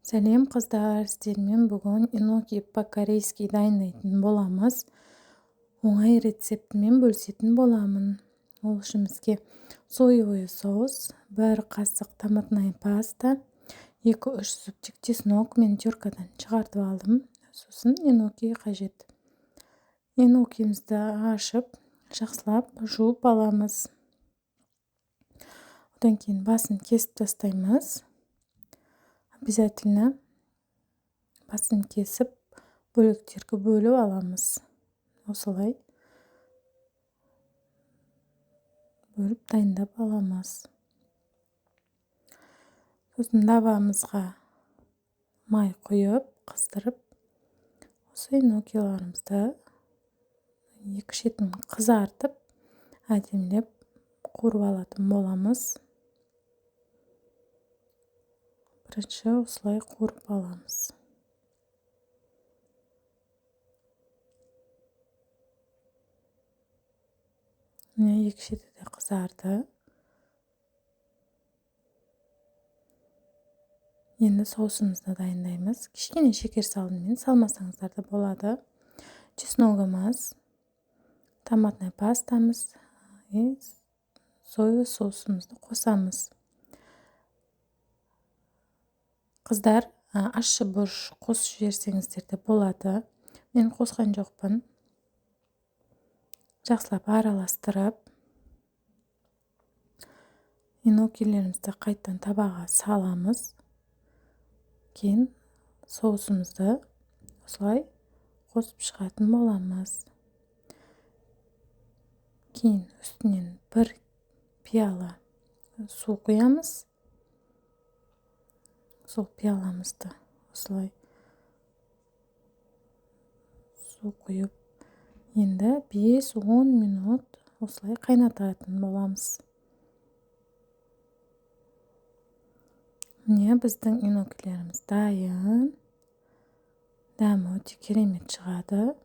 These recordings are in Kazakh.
Сәлем, қыздар! Сіздермен бүгін еноки по-корейски дайындайтын боламыз. Оңай рецептімен бөлісетін боламын. Ол үшін бізге соевый соус, 1 қасық томатная паста, 2-3 зубчик чеснок, мен теркадан шығартып алдым. Сосын еноки қажет. Енокимізді ашып, жақсылап жуып аламыз. Одан кейін басын кесіп тастаймыз. Обязательно басын кесіп, бөліктерге бөліп аламыз. Осылай бөліп дайындап аламыз. Сосын табамызға май құйып, қыздырып, осы енокиларымызды екі шетін қызартып, әдемілеп қуырып алатын боламыз. Бірінші осылай қуырып аламыз. Міне, екі шеті де қызарды. Енді соусымызды дайындаймыз. Кішкене шекер салдым мен, салмасаңыздар да болады. Чесногымыз, томатная пастамыз и соевый соусымызды қосамыз. Қыздар, ащы бұрыш қосып жіберсеңіздер де болады. Мен қосқан жоқпын. Жақсылап араластырып, енокилерімізді қайтадан табаға саламыз. Кейін соусымызды осылай қосып шығатын боламыз. Кейін үстінен 1 пиала су құямыз. Сол пиаламызды осылай су құйып, енді 5-10 минут осылай қайнататын боламыз. Міне, біздің енокилеріміз дайын. Дәмі өте керемет шығады.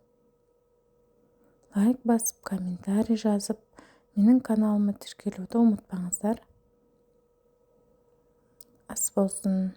Лайк басып, комментарий жазып, менің каналыма тіркелуді ұмытпаңыздар. Ас болсын.